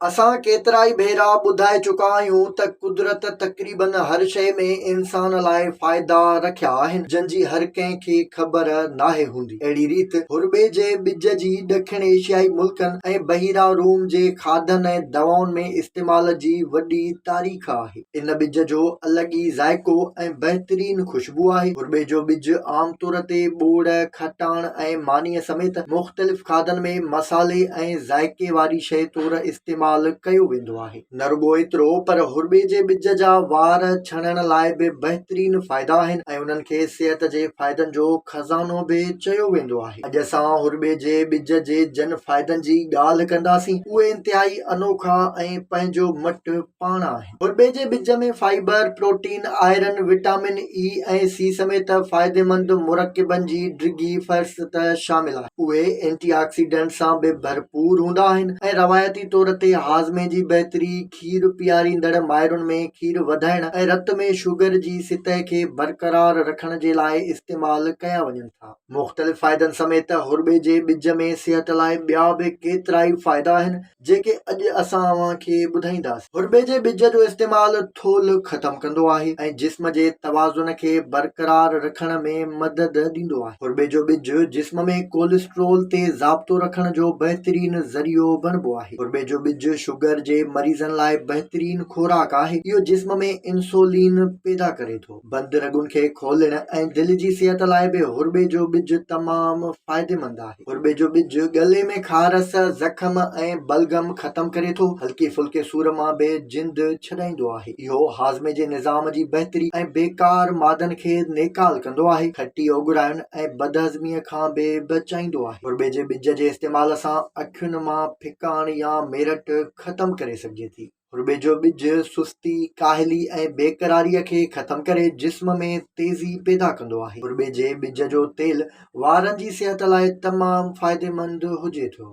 اسان ڪيترائي ڀيرا ٻڌائي چڪا آهيون ته قدرت تقريبن هر شيء ۾ انسان لاء فائدا رکيا آهن، جن جي هر ڪنهن کي خبر ناهي هوندي. اهڙي ريت هرٻي جي ٻج جي ڏکڻ ايشيائي ملڪن ۽ بحيره روم جي کاڌن ۽ دوائن ۾ استعمال جي وڏي تاريخ آهي. ان ٻج جو الڳ ئي ذائقو ۽ بهترين خوشبو آهي. هرٻي جو ٻج عام طور تي ٻوڙ، کٽاڻ ۽ مانيء سميت مختلف کاڌن ۾ مصالحي ۽ ذائقي واري شيء طور استعمال ڪيو ويندو آهي. نه رڳو ايترو پر هرٻي جي ٻج جا وار ڇڻڻ لاء به بهترين فائدا آهن ۽ انهن کي صحت جي فائدن جو خزانو به چيو ويندو آهي. اڄ اسان هرٻي جي ٻج جي جن فائدن جي ڳالهه ڪنداسين اهي انتهائي انوکا ۽ پنهنجو مٽ پاڻ آهن. هرٻي جي ٻج ۾ fibre, protein, iron, vitamin E ۽ C سميت فائديمند مرڪبن جي ڊگهي فهرست شامل آهي. اهي اينٽي آڪسيڊنٽس سان به ڀرپور هوندا آهن ۽ روايتي طور تي هاضمي جي بهتري، کير پياريندڙ مائرن ۾ کير وڌائڻ ۽ رت ۾ شگر جي سطح کي برقرار رکڻ جي لاء استعمال ڪيا وڃن ٿا. مختلف فائدن سميت هرٻي جي ٻج ۾ صحت لاء ٻيا به ڪيترائي فائدا آهن جيڪي اڄ اسان اوهان کي ٻڌائينداسين. هرٻي جي ٻج جو استعمال ٿولهه ختم ڪندو آهي ۽ جسم جي توازن کي برقرار رکڻ ۾ مدد ڏيندو آهي. هرٻي جو ٻج جسم ۾ ڪولسٽرول تي ضابطو رکڻ جو بهترين ذريعو بڻبو آهي. هرٻي جو ٻج شگر جي مريضن لاء بهترين خوراڪ آهي. اهو جسم ۾ انسولين پيدا ڪري ٿو. بند رڳن کي کولڻ ۽ دل جي صحت لاء به هرٻي جو ٻج تمام فائديمند آهي. هرٻي جو ٻج ڳلي ۾ خارس، زخم ۽ بلغم ختم ڪري ٿو. هلڪي ڦلڪي سور مان به جند ڇڏائيندو آهي. اهو هاضمي جي نظام جي بهتري ۽ بيڪار مادن کي نيڪال ڪندو آهي. کٽي اوڳڙائين ۽ بدهضميء کان به بچائيندو آهي. هرٻي جي ٻج جي استعمال سان اکين مان ڦڪاڻ يا ميرٽ ختم ڪري سگهجي ٿي. هرٻي جو ٻج سستي، ڪاهلي ۽ بيقراريء کي ختم ڪري جسم ۾ تيزي پيدا ڪندو آهي. هرٻي جي ٻج جو تيل وارن جي صحت لاء تمام فائديمند هجي ٿو.